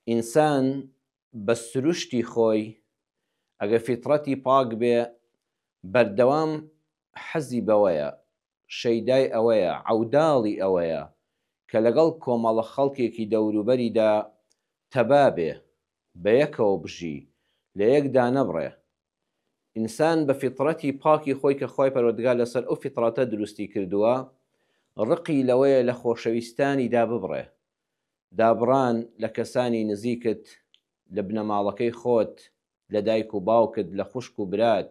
ئینسان بە سروشتی خۆی ئەگەر فیتڕەتی پاک بێ بەردەوام حەزی بەوەیە، شەیدای ئەوەیە، عەوداڵی ئەوەیە کە لەگەڵ کۆمەڵە خەڵکێکی دەوروبەریدا تەبا بێ، بەیەکەوە بژی، لە یەک دانەبڕێ. ئینسان بە فیتڕەتی پاکی خۆی کە خوای پەروەردگار لەسەر ئەو فیتڕەتە دروستی کردووە، ڕقی لەوەیە لە خۆشەویستانی داببڕێ. دابڕان لە کەسانی نزیکت، لە بنەماڵەکەی خۆت، لە دایک و باوکت، لە خوشک و برات،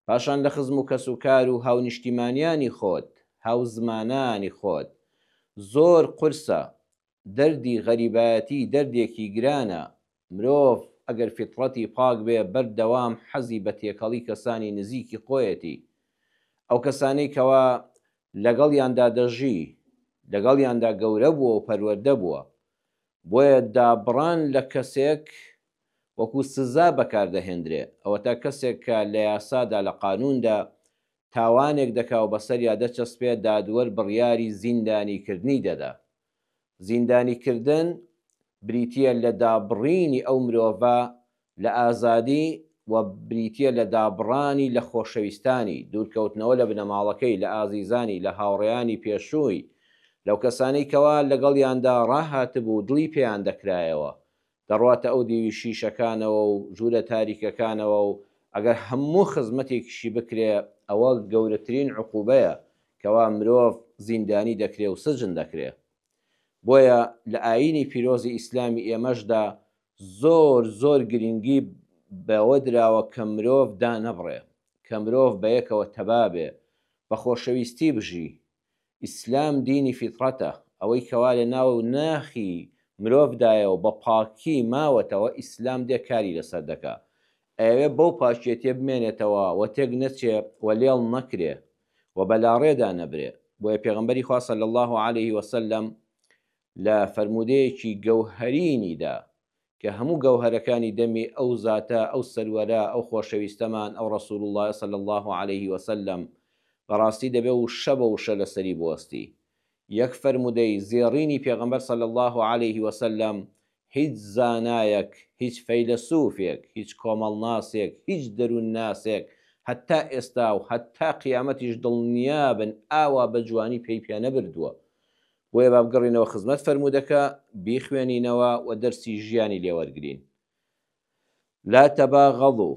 پاشان لە خزم و کەسوکار و هاونیشتیمانیانی خۆت، هاوزمانانی خۆت، زۆر قورسە، دەردی غەریبایەتی دەردێکی گرانە، مرۆڤ ئەگەر فیتڕەتی پاک بێ بەردەوام حەزی بە تێکەڵی کەسانی نزیکی خۆیەتی، ئەو کەسانەی کەوا لەگەڵیاندا دەژی، لەگەڵیاندا گەورە بووە و پەروەردە بووە، بۆیە دابڕان لە کەسێک وەکو سزا بەکار دەهێندرێ، ئەوەتا کەسێک کە لە یاسادا لە قانووندا تاوانێک دەکا و بەسەریا دەچەسپێ دادوەر بڕیاری زیندانی کردنی دەدا. زیندانی کردن بریتیە لە دابڕینی ئەو مرۆڤە لە ئازادی و بریتیە لە دابڕانی لە خۆشەویستانی، دوورکەوتنەوە لە بنەماڵەکەی، لە ئازیزانی، لە هاوڕێیانی پێشووی، لەو کەسانەی کەوا لەگەڵیاندا ڕاهاتبوو دڵی پێیان دەکرایەوە، دەڕواتە ئەو دیوی شیشەکانەوە و ژوورە تاریکەکانەوە و ئەگەر هەموو خزمەتێکیشی بکرێ ئەوە گەورەترین عقوبەیە کەوا مرۆڤ زیندانی دەکرێ و سجن دەکرێ. بۆیە لە ئایینی پیرۆزی ئیسلامی ئێمەشدا زۆر زۆر گرینگی بەوە دراوە کە مرۆڤ دانەبڕێ، کە مرۆڤ بەیەکەوە تەبا بێ، بە خۆشەویستی بژی. ئیسلام دینی فیتڕەتە، ئەوەی کەوا لە ناو ناخی مرۆڤدایە و بە پاکی ماوەتەوە ئیسلام دێ کاری لەسەر دەکا. ئەیەوێ بەو پاکیەتیە بمێنێتەوە و تێک نەچێ و لێڵ نەکرێ و بەلاڕێدا نەبرێ. بۆیە پێغەمبەری خوا صلی اللە علیه وسلم لە فەرموودەیەکی گەوهەرینیدا کە هەموو گەوهەرەکانی دەمی ئەو زاتە، ئەو سەروەرە، ئەو خۆشەویستەمان، ئەو رسول اللە صلی اللە علیه وسلم، بەڕاستی دەبێ وشە بە وشە لەسەری بوەستی. یەک فەرموودەی زێڕینی پێغەمبەر صلی اللە علیه وسلم هیچ زانایەک، هیچ فەیلەسوفێک، هیچ کۆمەڵناسێک، هیچ دەروونناسێک هەتا ئێستا و هەتا قیامەتیش دڵنیابن ئاوا بە جوانی پێی پێنەبردووە. بۆیە با بگەڕێینەوە خزمەت فەرموودەکە، بیخوێنینەوە و دەرسی ژیانی لێ وەرگرین. لا تباغضوا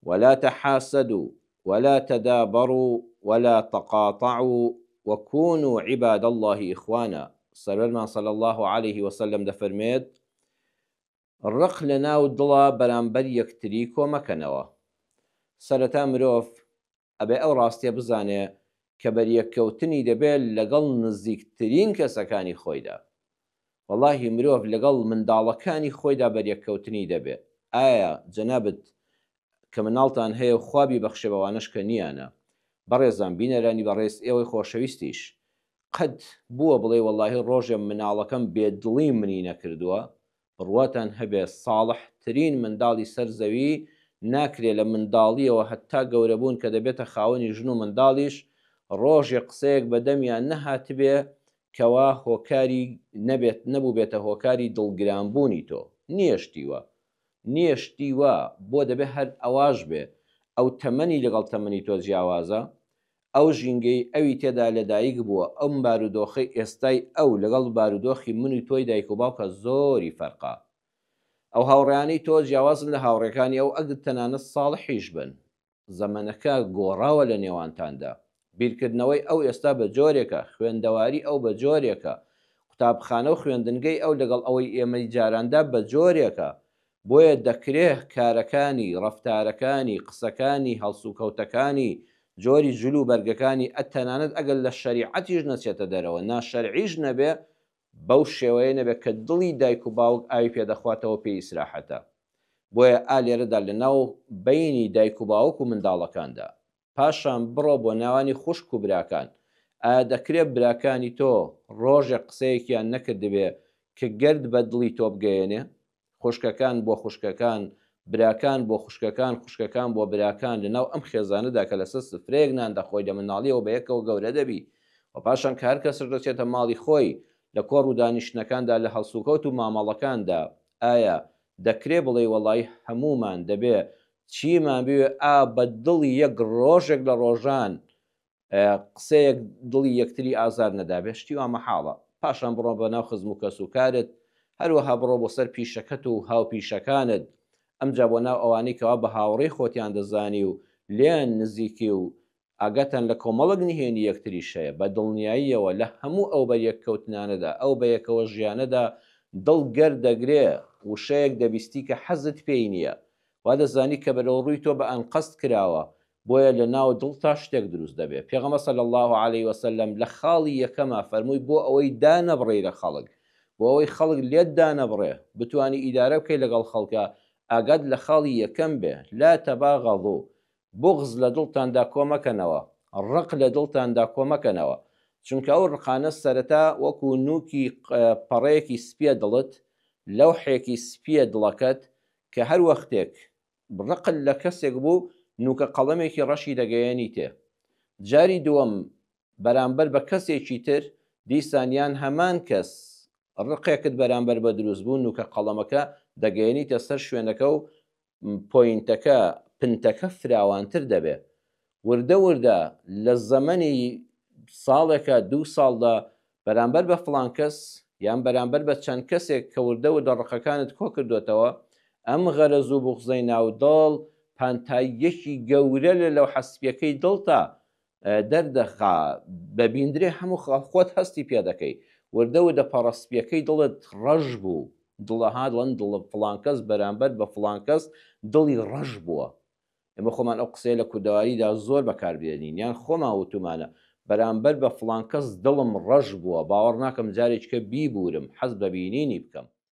ولا تحاسدوا ولا تدابروا ولا تقاطعوا وكونوا عباد اللە اخوانا سەروەرمان صلی اللە علیه وسلم دەفەرموێت، ڕق لە ناو دڵا بەرامبەر یەکتری کۆمەکەنەوە. سەرەتا مرۆڤ ئەبێ ئەو ڕاستیە بزانێ کە بەریەککەوتنی دەبێ لەگەڵ نزیکترین کەسەکانی خۆیدا. وەڵاهی مرۆڤ لەگەڵ منداڵەکانی خۆیدا بەریەککەوتنی دەبێ. ئایا جەنابت کە مناڵتان هەیە و خوا بیبەخشێ بەوانەش کە نییانە. بەڕێزان بینەرانی بەڕێز ئێوەی خۆشەویستیش قەت بووە بڵێی وەڵاهی ڕۆژێ مناڵەکەم بێ دڵی منی نەکردووە؟ بڕواتان هەبێ ساڵح ترین منداڵی سەر زەوی ناکرێ لە منداڵیەوە هەتا گەورە بوون کە دەبێتە خاوەنی ژن و منداڵیش ڕۆژێ قسەیەک بە دەمیا نەهاتبێ کەوا هۆکاری نەبێت نەبووبێتە هۆکاری دڵگران بوونی تۆ نیە شتی وا نیە شتی وا بۆ دەبێ هەر ئەواش بێ ئەو تەمەنی لەگەڵ تەمەنی تۆ جیاوازە ئەو ژینگەی ئەوی تێدا لەدایک بووە، ئەم بارودۆخەی ئێستای ئەو لەگەڵ بارودۆخی من و تۆی دایک و باوکا زۆری فەرقە. ئەو هاوڕێیانەی تۆ جیاوازن لە هاوڕێکانی ئەو ئەگەر تەنانەت ساڵحیش بن. زەمەنەکە گۆڕاوە لە نێوانتاندا. بیرکردنەوەی ئەو ئێستا بە جۆرێکە، خوێندەواری ئەو بە جۆرێکە، قوتابخانە و خوێندنگەی ئەو لەگەڵ ئەوەی ئێمەی جاراندا بە جۆرێکە. بۆیە دەکرێ کارەکانی، ڕەفتارەکانی، قسەکانی، هەڵسوکەوتەکانی، جۆری جل و بەرگەکانی ئە تەنانەت ئەگەر لە شەریعەتیش نەچێتە دەرەوە، ناشەرعیش نەبێ، بەو شێوەیە نەبێ کە دڵی دایک و باوک ئاوی پێ دەخواتەوە پێی ئیسراحەتە. بۆیە ئا لێرەدا لە ناو بەینی دایک و باوک و منداڵەکاندا. پاشان بڕۆ بۆ ناوانی خوشک و براکان. ئایا دەکرێ براکانی تۆ ڕۆژێک قسەیەکیان نەکردبێ کە گەرد بە دڵی تۆ بگەیەنێ؟ خوشکەکان بۆ خوشکەکان، براکان بۆ خوشکەکان، خوشکەکان بۆ براکان، لە ناو ئەم خێزانەدا کە لەسەر سفرەیەک نان دەخۆی لە منداڵیەوە بە یەکەوە گەورە دەبی و پاشان کە هەر کەسەش دەچێتە ماڵی خۆی لە کۆڕ و دانیشتنەکاندا لە هەڵسوکەوت و مامەڵەکاندا. ئایا دەکرێ بڵێی وەڵایی هەموومان دەبێ چیمان بوێ ئا بە دڵی یەک ڕۆژێک لە ڕۆژان قسەیەک دڵی یەکتری ئازار نەدابێ؟ شتی وا مەحاڵە. پاشان بڕۆ بە ناو خزم و کەس و کارت، هەروەها بڕۆ بۆ سەر پیشەکەت و هاوپیشەکانت، ئەمجا بۆ ناو ئەوانەی کەوا بە هاوڕێی خۆتیان دەزانی و لێیان نزیکی و ئاگاتان لە کۆمەڵێک نهێنی یەکتریش هەیە، بە دڵنیاییەوە لە هەموو ئەو بەریەککەوتنانەدا، ئەو بەیەکەوە ژیانەدا دڵ گەر دەگرێ، وشەیەک دەبیستی کە حەزت پێی نییە، وا دەزانی کە بەرەو ڕووی تۆ بە ئەنقەست کراوە، بۆیە لە ناو دڵتا شتێک دروست دەبێ. پێغەمبەر صلی اللە علیە وسلم لە خاڵی یەکەما فەرمووی بۆ ئەوەی دانەبڕێی لە خەڵک، بۆ ئەوەی خەڵک لێت دانەبڕێ، بتوانی ئیدارە بکەی لەگەڵ خەڵکا، ئاگات لە خاڵی یەکەم بێ، لا تباغضوا، بوغز لە دڵتاندا کۆمەکەنەوە، ڕق لە دڵتاندا کۆمەکەنەوە، چونکە ئەو ڕقانە سەرەتا وەکو نوکی پەڕەیەکی سپیە دڵت، لەوحێکی سپیە دڵەکەت، کە هەر وەختێک ڕقت لە کەسێک بوو نوکە قەڵەمێکی ڕەشی دەگەیەنیتێ، جاری دووەم بەرامبەر بە کەسێکی تر دیسان یان هەمان کەس ڕقێکت بەرامبەر بە دروست بوو نوکە قەڵەمەکە دەگەیەنیتە سەر شوێنەکە و پۆینتەکە، پنتەکە فراوانتر دەبێ. وردە وردە لە زەمەنی ساڵێکا دوو ساڵدا بەرامبەر بە فڵان کەس یان بەرامبەر بە چەند کەسێک کە وردە وردە ڕقەکانت کۆکردۆتەوە، ئەم غەرەز و بوغزەی ناو دڵ پانتاییەکی گەورە لە لەوحە سپیەکەی دڵتا دەردەخا، دەبیندرێ هەموو خۆت هەستی پێ دەکەی، وردە وردە پەڕە سپیەکەی دڵت ڕەش بوو، دڵە ها دڵن دڵ فڵان کەس بەرامبەر بە فڵان کەس دڵی ڕەش بووە. ئێمە خۆمان ئەو قسەیە لە کوردەواریدا زۆر بەکار دێنین یان خۆمان وتومانە بەرامبەر بە فڵان کەس دڵم ڕەش بووە باوەڕ ناکەم جارێکیکە بیبورم حەز بە بینینی بکەم.